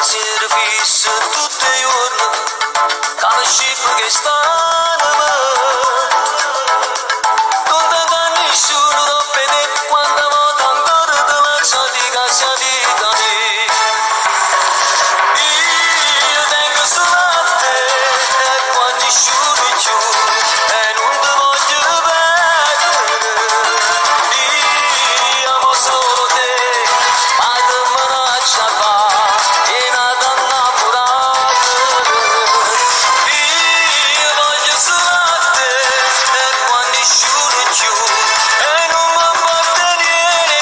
Pensiero fisso tutt' 'e juorne ca me scippa chest'anema. Nun tengo a nisciuno dopp' 'e te quanta vote ancora te l'aggia di' ca si' 'a vita mia. Io tengo sulo a te e po' a nisciuno cchiù e nun te voglio perdere. Io amo solo te, ma che me n'aggia fa 'e n'ata 'nnammurata. Io voglio sulo a te e po' a nisciuno cchiù e nun me 'mporta niente,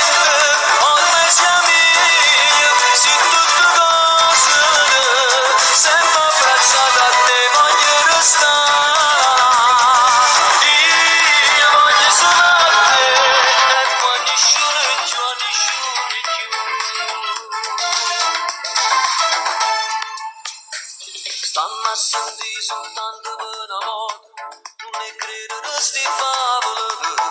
ormai si' 'a mia, si' tutte cose, sempe abbracciata a te voglio restà. Io voglio sulo a te e po' a nisciuno cchiù, a nisciuno cchiù. Stamme a sentì soltanto pe' na vota, nun 'e credere 'sti favole.